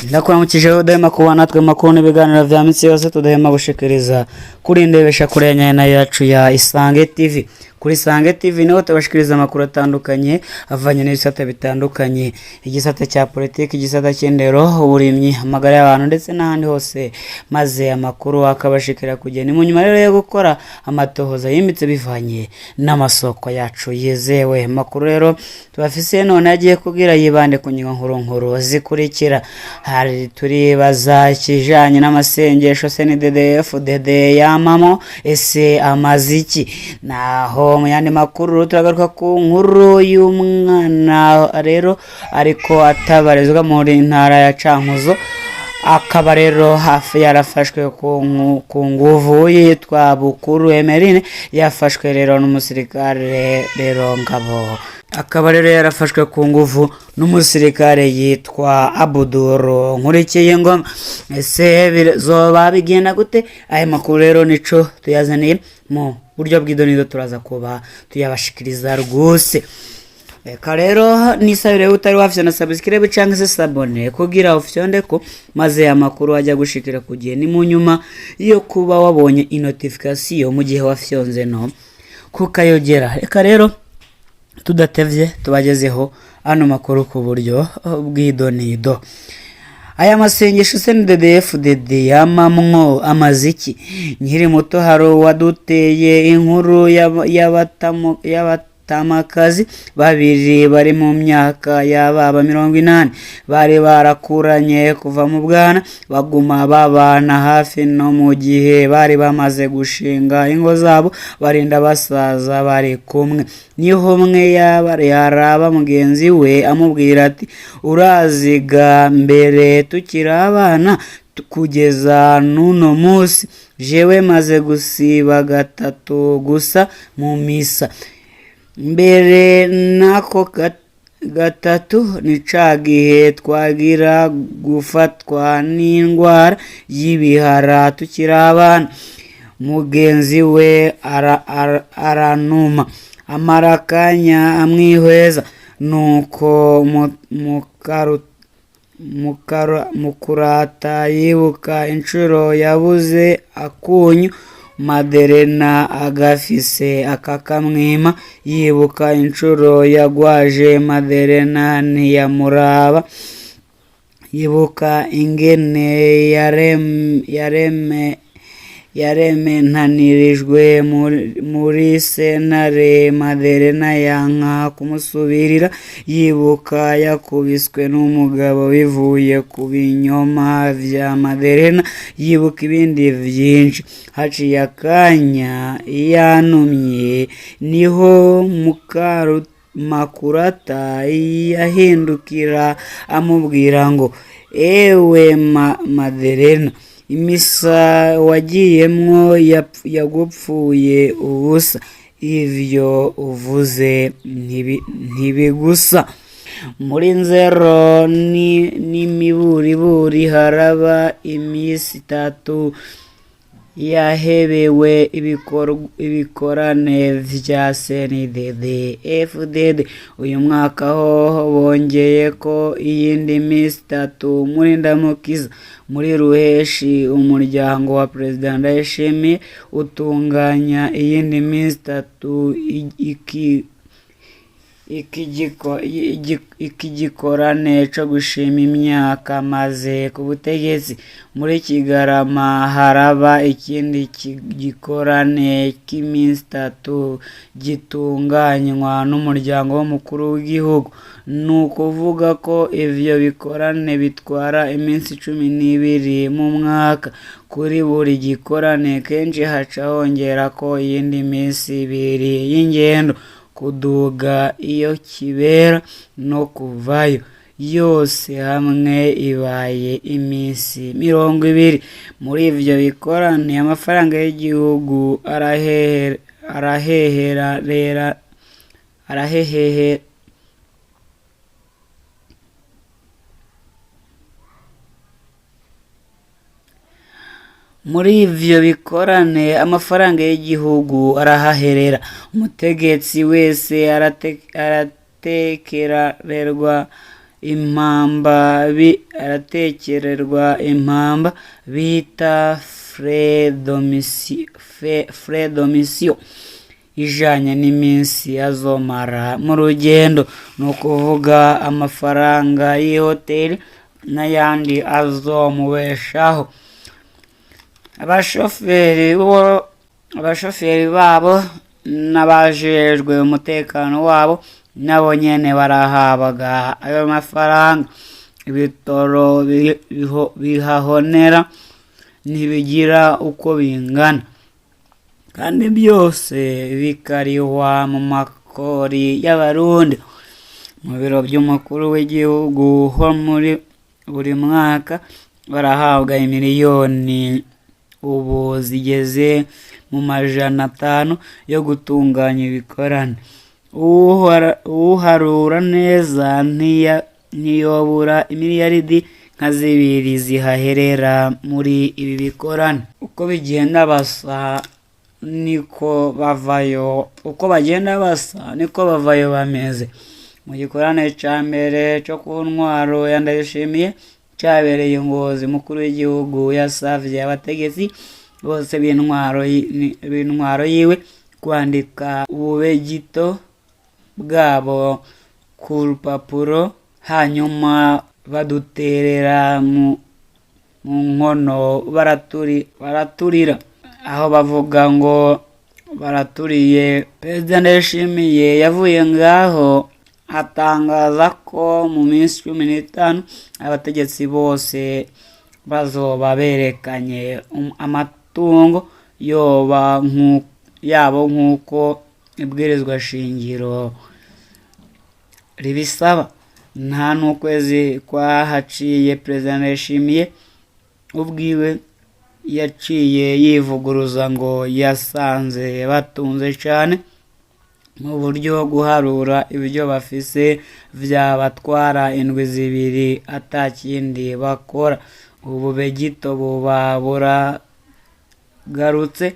Ndakuramukije udahema kuba natwe makuru n'ibiganiro vya minsi yose tudahema gushikiriza kuri ndebesha kure ya nyana yacu ya Isange TV. Kuri Isange TV niho tubashikiriza amakuru atandukanye avanye n'ibisata bitandukanye, igisata cya politiki, igisata cy'indero, uburimyi, amagara y'abantu ndetse n'ahandi hose, maze amakuru akabashikira kugena. Ni mu nyuma rero yo gukora amatohoza yimbitse bivanye n'amasoko yacu yizewe. Amakuru rero tubafise none agiye kubwira yibande ku ngingo nkuru nkuru zikurikira. Hari turibaza ikijanye n'amasengesho CNDD-FDD yamamo, ese amaziki? Naho mu yandi makuru turagaruka ku nkuru y'umwana rero ariko atabarizwa muri ntara ya Cankuzo, akaba rero hafi yarafashwe ku nguvu, yitwa Bukuru Emeline, yafashwe rero n'umusirikare rero ngabo, akaba rero yarafashwe ku nguvu n'umusirikare yitwa Abuduru Nkurikiye Ngoma. Ese bizoba bigenda gute? Aya makuru rero nico tuyazaniye mu buryo bw'idonido, turaza kuba tuyabashikiriza rwose. Reka rero nisabire utari wafyonda na subscribe canke se s'abonner kugira ufyonde ko, maze amakuru ajya gushikira ku gihe. Ni mu nyuma yo kuba wabonye inotification mu gihe wafyonze no kukayogera. Reka rero tudatevye tubagezeho ano makuru ku buryo bw'idonido. Aya masengesho CNDD-FDD yamamwo amaziki? Nkiri muto hari uwaduteye inkuru y'abatamakazi babiri bari mu myaka y'ababa 80, bari barakuranye kuva mu bwana, baguma babana hafi no mu gihe bari bamaze gushinga ingo zabo, barinda basaza bari kumwe. Niho umwe yaba yaraba mugenzi we amubwira ati: uraziga mbere tukiri abana kugeza n'uno munsi jewe maze gusiba gatatu gusa mu misa. Mbere nako gatatu ni ca gihe twagira gufatwa n'indwara y'ibihara tukiri abana. Mugenzi we aranuma, amara akanya amwihweza, nuko mukurata yibuka inshuro yabuze akunyu Maderena agafise akakamwima, yibuka inshuro yagwaje Maderena ntiyamuraba, yibuka ingene yarementanirijwe muri sentare Maderena yanka kumusubirira, yibuka yakubiswe n'umugabo bivuye ku binyoma vya Maderena, yibuka ibindi vyinshi. Haciye akanya yanumye, niho Makurata yahindukira amubwira ngo: ewe Maderena, imisa wagiyemwo yagupfuye ubusa, ivyo uvuze ntibigusa. Muri nzero n'imiburiburi haraba imisi itatu yahebewe ibikorane vya CNDD FDD. Uyu mwaka hoho bongeye ko iyindi misi itatu muri Ndamukiza. Muri Ruheshi umuryango wa Perezida Ndayishimiye utunganya iyindi misi itatu ikigikorane co gushima imyaka maze ku butegetsi. Muri Kigarama haraba ikindi gikorane k'iminsi itatu gitunganywa n'umuryango w'umukuru w'igihugu. Ni ukuvuga ko ivyo bikorane bitwara iminsi 12 mu mwaka. Kuri buri gikorane kenshi haca hongerako iyindi minsi ibiri y'ingendo, kuduga iyo kibera no kuvayo, yose hamwe ibaye iminsi 20. Muri ivyo bikorane amafaranga y'igihugu arahehehe Muri ivyo bikorane amafaranga y'igihugu arahaherera. Umutegetsi wese aratekererwa impamba aratekererwa impamba bita frais de mission ijanye n'iminsi azomara mu rugendo, ni ukuvuga amafaranga y'ihoteli n'ayandi azomubeshaho. Abashoferi babo n'abajejwe umutekano wabo nabo nyene barahabwa ayo mafaranga. Ibitoro bihahonera ntibigira uko bingana, kandi byose bikarihwa mu makori y'Abarundi. Mu biro by'umukuru w'igihugu ho muri buri mwaka barahabwa imiliyoni ubu zigeze mu 500 yo gutunganya ibikorane. Uwuharura neza ntiyobura imiliyaridi nka 2 zihaherera muri ibi bikorane. Uko bigenda basa niko bavayo, uko bagenda basa niko bavayo bameze. Mu gikorane ca mbere co ku ntwaro ya Ndayishimiye cabereye i Ngozi, umukuru w'igihugu yasavye abategetsi bose b'intwaro yiwe kwandika ububegito bwabo ku rupapuro, hanyuma baduterera mu nkono baraturira. Aho bavuga ngo baraturiye, Perezida Ndayishimiye yavuye ngaho atangaza ko mu minsi 15 abategetsi bose bazoba berekanye amatungo yabo nk'uko ibwirizwa shingiro ribisaba. Nta n'ukwezi kwahaciye Perezida Ndayishimiye ubwiwe yaciye yivuguruza ngo yasanze batunze cane mu buryo guharura ibyo bafise vyabatwara indwi 2 atakindi bakora. Ububegito buba buragarutse.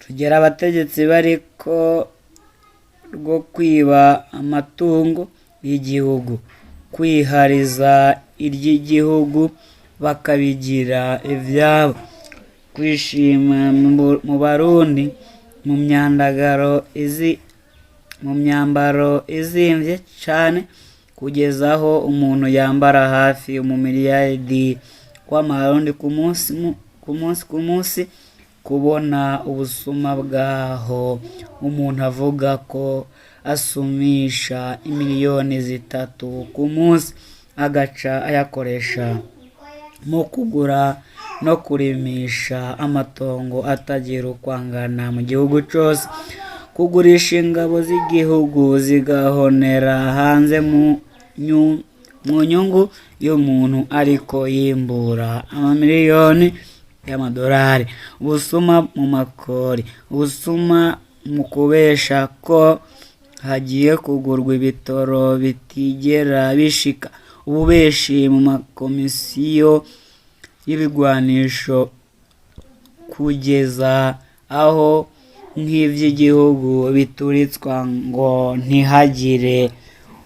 Tugera abategetsi bariko rwo kwiba amatungo y'igihugu, kwihariza iry'igihugu bakabigira ivyabo, kwishima mu Barundi mu myambaro izimvye cane kugeza aho umuntu yambara hafi umumiliyaridi w'amarundi ku munsi ku munsi. Kubona ubusuma bwaho umuntu avuga ko asumisha imiliyoni 3 ku munsi agaca ayakoresha mu kugura no kurimisha amatongo atagira uko angana mu gihugu cose, kugurisha ingabo z'igihugu zigahonera hanze mu nyungu y'umuntu ariko yimbura amamiliyoni y'amadolari, ubusuma mu makori, ubusuma mu kubesha ko hagiye kugurwa ibitoro bitigera bishika, ububeshi mu makomisiyo y'ibigwanisho kugeza aho nk'ivy'igihugu bituritswa ngo ntihagire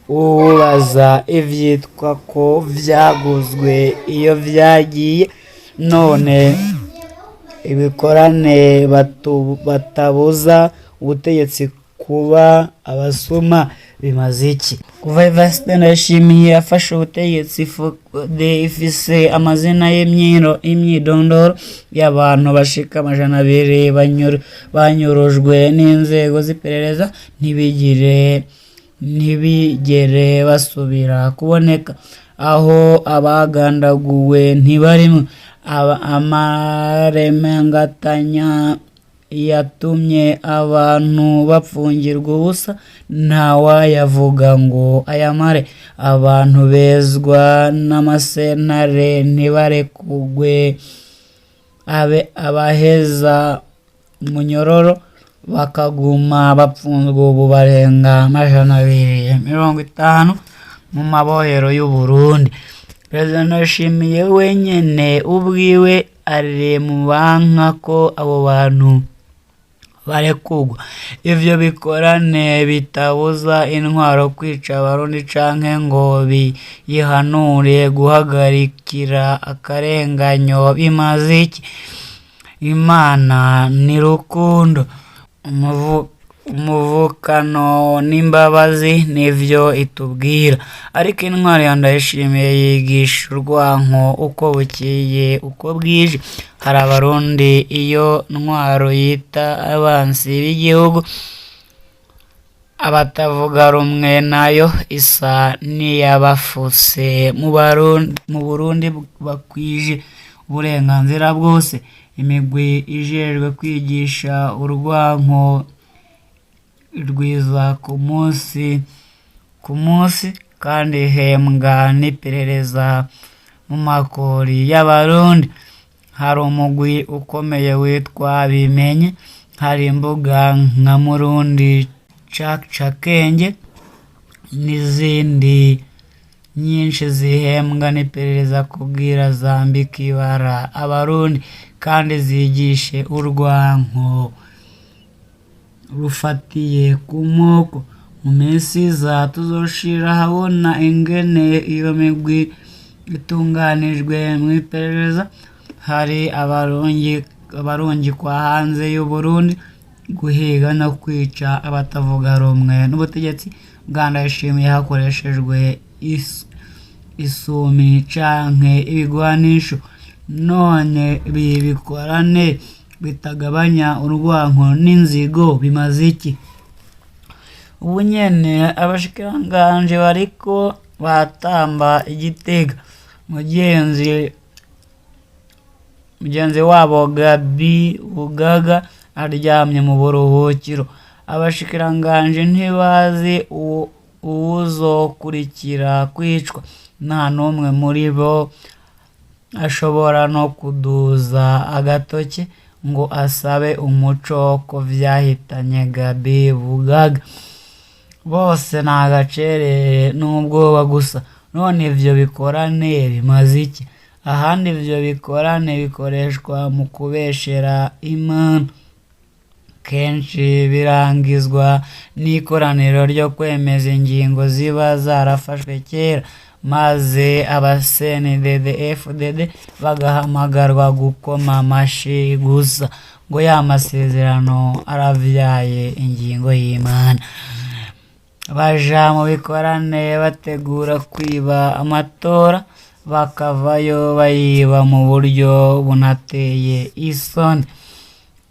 uwubaza ivyitwa ko vyaguzwe iyo vyagiye. None ibikorane batabuza ubutegetsi kuba abasuma bimaze iki? Kuva Evariste Ndayishimiye afashe ubutegetsi, FOCODE ifise amazina y'imyidondoro y'abantu bashika 200 banyurujwe n'inzego z'iperereza ntibigere basubira kuboneka. Aho abagandaguwe ntibarimwo. Amaremengatanya yatumye abantu bapfungirwa ubusa ntawayavuga ngo ayamare. Abantu bezwa n'amasentare ntibarekugwe, abaheza munyororo bakaguma bapfunzwe ubu barenga 250 mu mabohero y'Uburundi. Perezida Ndayishimiye wenyene ubwiwe ari mu banka ko abo bantu barekurwa. Ivyo bikorane bitabuza intwaro kwica abarundi canke ngo biyihanure guhagarikira akarenganyo bimaze iki? Imana ni rukundo, umuvukano n'imbabazi nivyo itubwira, ariko intwaro ya Ndayishimiye yigisha urwanko uko bukeye uko bwije. Hari abarundi iyo ntwaro yita abansi b'igihugu, abatavuga rumwe nayo isa n'iyabafuse. Mu Burundi bakwije uburenganzira bwose. Imigwi ijejwe kwigisha urwanko rwiza ku munsi ku munsi kandi ihembwa n'iperereza mu makori y'abarundi. Hari umugwi ukomeye witwa Bimenye, hari imbuga nka Murundi Cakenge n'izindi nyinshi zihembwa n'iperereza kugira zambike ibara abarundi kandi zigishe urwanko rufatiye ku moko. Mu minsi iza tuzoshira ahabona ingene iyo migwi itunganijwe mw'iperereza. Hari abarungikwa hanze y'Uburundi guhiga no kwica abatavuga rumwe n'ubutegetsi bwa Ndayishimiye hakoreshejwe isumi canke ibigwanisho. None ibi bikorane bitagabanya urwanko n'inzigo bimaze iki? Ubu nyene abashikiranganji bariko batamba Igitega, mugenzi wabo Gabi Bugaga aryamye mu buruhukiro. Abashikiranganji ntibazi uwuzokurikira kwicwa, nta n'umwe muri bo ashobora no kuduza agatoke ngo asabe umuco ko vyahitanye Gabi Bugaga. Bose ni agacerere n'ubwoba gusa. None ivyo bikorane bimaze iki? Ahandi ivyo bikorane bikoreshwa mu kubeshera Imana. Kenshi birangizwa n'ikoraniro ryo kwemeza ingingo ziba zarafashwe kera, maze aba CNDD-FDD bagahamagarwa gukoma amashi gusa ngo ya masezerano aravyaye ingingo y'Imana. Baja mu bikorane bategura kwiba amatora, bakavayo bayiba mu buryo bunateye isoni.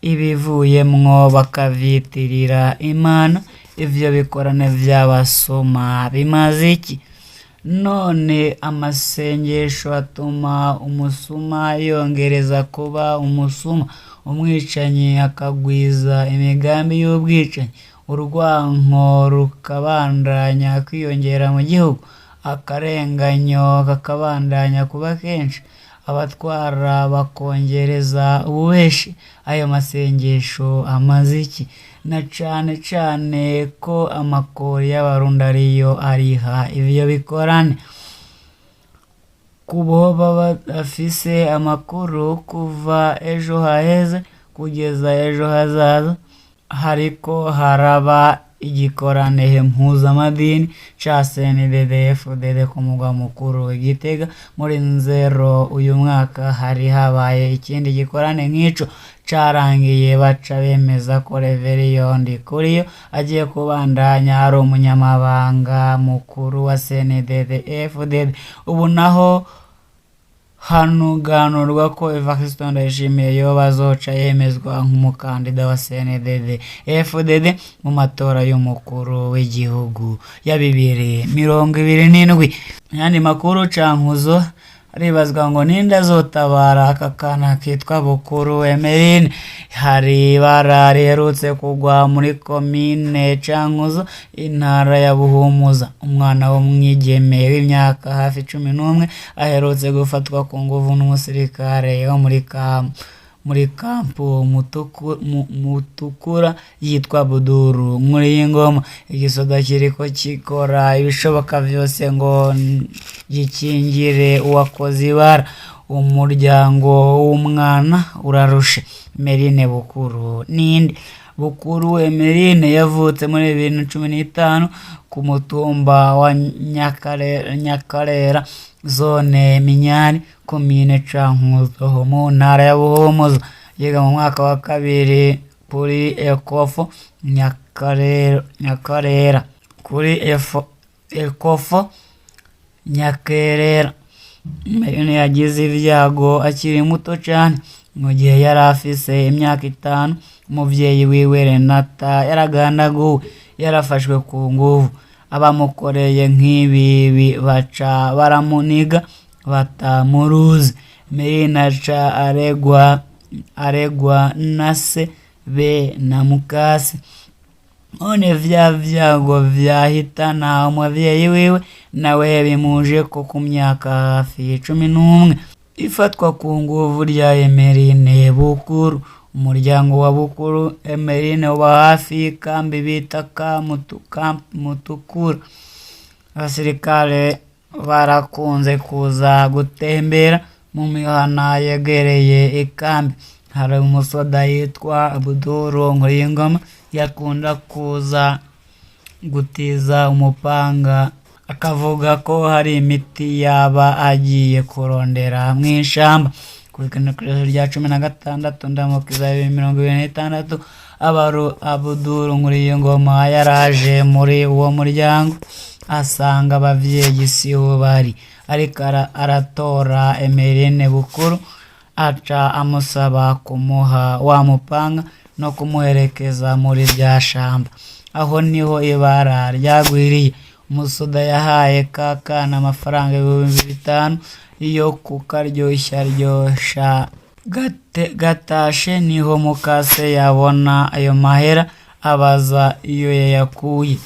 Ibivuyemwo bakavyitirira Imana. Ivyo bikorane vy'abasuma bimaze iki? None amasengesho atuma umusuma yongereza kuba umusuma, umwicanyi akagwiza imigambi y'ubwicanyi, urwanko rukabandanya kwiyongera mu gihugu, akarenganyo kakabandanya kuba kenshi, abatwara bakongereza ububeshi. Ayo masengesho amaze iki? Na cane cane ko amakori y'abarundi ariyo ariha ivyo bikorane. Ku boba badafise amakuru, kuva ejo haheze kugeza ejo hazaza hariko haraba igikorane mpuzamadini ca CNDD-FDD ku mugwa mukuru Gitega. Muri Nzero uyu mwaka hari habaye ikindi gikorane nk'ico, carangiye baca bemeza ko Reverien Ndikuriyo agiye kubandanya ari umunyamabanga mukuru wa CNDD-FDD. Ubu naho hanuganurwa ko Evariste Ndayishimiye yoba azoca yemezwa nk'umukandida wa CNDD-FDD mu matora y'umukuru w'igihugu ya 2027. Ayandi makuru, Cankuzo aribazwa ngo ninde azotabara aka kana kitwa Bukuru Emeline. Hari ibara riherutse kugwa muri komine Cankuzo, intara ya Buhumuza. Umwana w'umwigeme w'imyaka hafi 11 aherutse gufatwa ku nguvu n'umusirikare wo muri kampu Mutukura yitwa Buduru Nkuriyingoma. Igisoda kiriko gikora ibishoboka vyose ngo gikingire uwakoze ibara. Umuryango w'umwana urarushe. Emeline Bukuru ninde? Bukuru Emeline yavutse muri 2015 ku mutumba wa Nyakarera, zone Minyari, komine Cankuzo, ho mu ntara ya Buhumuza. Yiga mu mwaka wa kabiri kuri Ekofo Nyakarera, kuri Ekofo Nyakerera. Emeline yagize ibyago akiri muto cane. Mu gihe yari afise imyaka 5, umuvyeyi wiwe Renata yaragandaguwe, yarafashwe ku nguvu. Abamukoreye nk'ibibi baca baramuniga bata mu ruzi. Emeline aca aregwa na se be na mukase. None vya vyago vyahitana umuvyeyi wiwe nawe bimujeko ku myaka hafi 11. Ifatwa ku nguvu rya Emeline Bukuru. Umuryango wa Bukuru Emeline uba hafi y'ikambi bita Kamutukura. Abasirikare barakunze kuza gutembera mu mihana yegereye ikambi. Hari umusoda yitwa Abuduru Nkuriyingoma yakunda kuza gutiza umupanga, akavuga ko hari imiti yaba agiye kurondera mw'ishamba. Ku igenekerezo rya 16 Ndamukiza 2026, Abuduru Nkuriyingoma yaraje muri uwo muryango, asanga abavyeyi siho bari, ariko aratora Emeline Bukuru, aca amusaba kumuha wa mupanga no kumuherekeza muri rya shamba. Aho niho ibara ryagwiriye. Umusoda yahaye ka kana amafaranga 5000 yo kukaryoshya gatashe. Niho mukase yabona ayo mahera, abaza iyo yayakuye.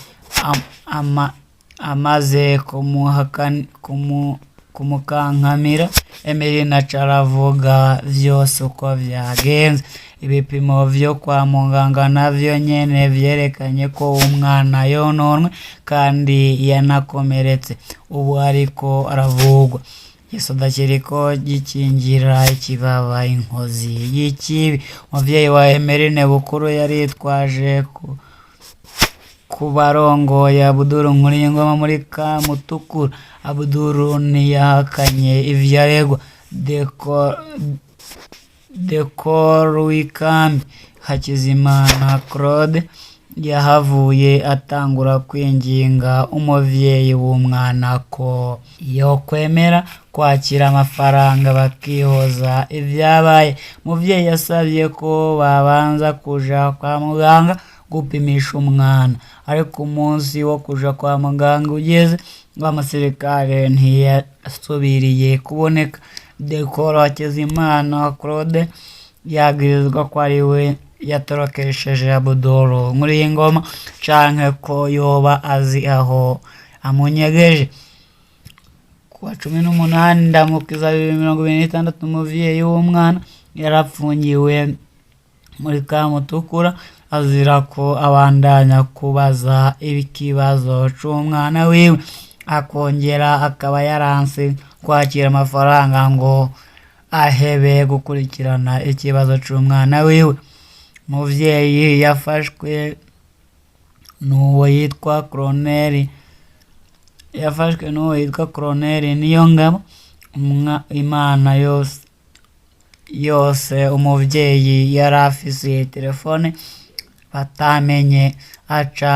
Amaze kumukankamira, Emeline aca aravuga vyose uko vyagenze. Ibipimo vyo kwa muganga navyo nyene vyerekanye ko umwana yononwe kandi yanakomeretse, ubu ariko aravugwa. Igisoda kiriko gikingira ikibaba inkozi y'ikibi. Umuvyeyi wa Emeline Bukuru yaritwaje ku barongoye Abuduru Nkuriyingoma muri Kamutukura. Abuduru ntiyahakanye ivyo aregwa. Dekor w'ikambi Hakizimana Claude yahavuye atangura kwinginga umuvyeyi w'umwana ko yokwemera kwakira amafaranga bakihoza ivyabaye. Umuvyeyi yasavye ko babanza kuja kwa muganga gupimisha umwana, ariko umunsi wo kuja kwa muganga ugeze, wa musirikare ntiyasubiriye kuboneka. Dekoro Hakizimana Claude yagirizwa ko ari we yatorokesheje Abuduru Nkuriyingoma canke ko yoba azi aho amunyegeje. Kuwa 18 Ndamukiza 2026, umuvyeyi w'umwana yarapfungiwe muri Kamutukura azira ko abandanya kubaza ikibazo c'umwana wiwe, akongera akaba yaranse kwakira amafaranga ngo ahebe gukurikirana ikibazo c'umwana wiwe. Umuvyeyi yafashwe n'uwo yitwa Colonel yafashwe n'uwo yitwa Colonel Niyongabo. Imana yose yose umuvyeyi yari afise telefone batamenye, aca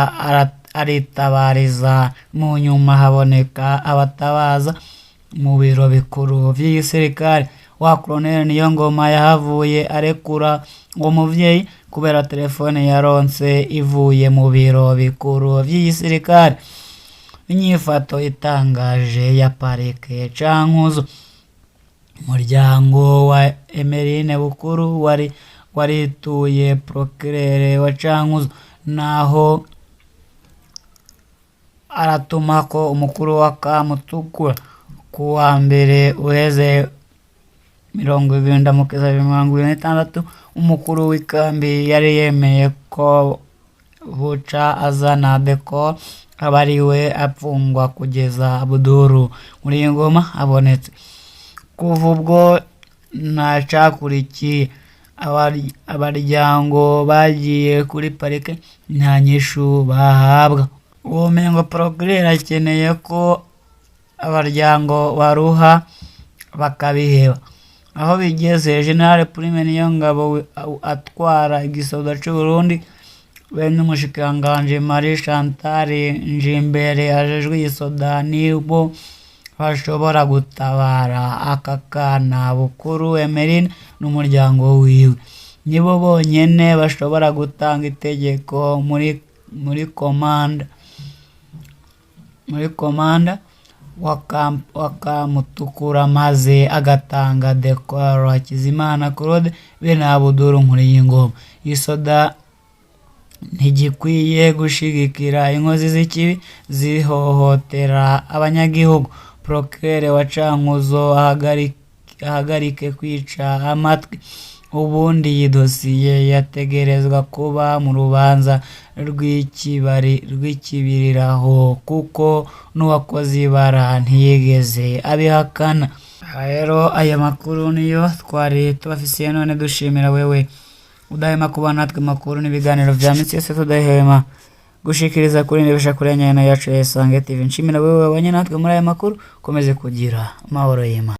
aritabariza. Mu nyuma haboneka abatabaza mu biro bikuru vy'igisirikare. Wa Colonel Niyongoma yahavuye arekura uwo muvyeyi kubera telefone yaronse ivuye mu biro bikuru vy'igisirikare. Inyifato itangaje ya parike Cankuzo. Umuryango wa Emeline Bukuru wari warituye procureur wa Cankuzo, naho aratumako umukuru wa Kamutukura. Kuwa mbere uheze 20 Ndamukiza 2026, umukuru w'ikambi yari yemeye ko buca azana Dekor aba ariwe apfungwa kugeza Abuduru Nkuriyingoma abonetse. Kuva ubwo ntacakurikiye. Abaryango bagiye kuri parike nta nyishu bahabwa. Womengo procureur akeneye ko abaryango baruha bakabiheba. Aho bigeze, General Prime Niyongabo atwara igisoda c'Uburundi be n'umushikiranganji Marie Chantal Njimbere ajejwe igisoda nibo bashobora gutabara aka kana Bukuru Emeline n'umuryango wiwe. Nibo bonyene bashobora gutanga itegeko muri komanda wa Kamutukura maze agatanga decor Hakizimana Claude be na Abuduru Nkuriyingoma. Igisoda ntigikwiye gushigikira inkozi z'ikibi zihohotera abanyagihugu. Procureur wa Cankuzo ahagarike kwica amatwi. Ubundi iyi dosiye yategerezwa kuba mu rubanza rw'ikibiriraho kuko n'uwakoze ibara ntiyigeze abihakana. Aha rero aya makuru niyo twari tubafisiye none. Dushimira wewe udahema kuba natwe makuru n'ibiganiro vya minsi yose tudahema gushikiriza kuri ndebesha kuri nyana yacu ya Isange TV. Nshimira wewe wabanye natwe muri aya makuru. Komeze kugira amahoro y'Imana.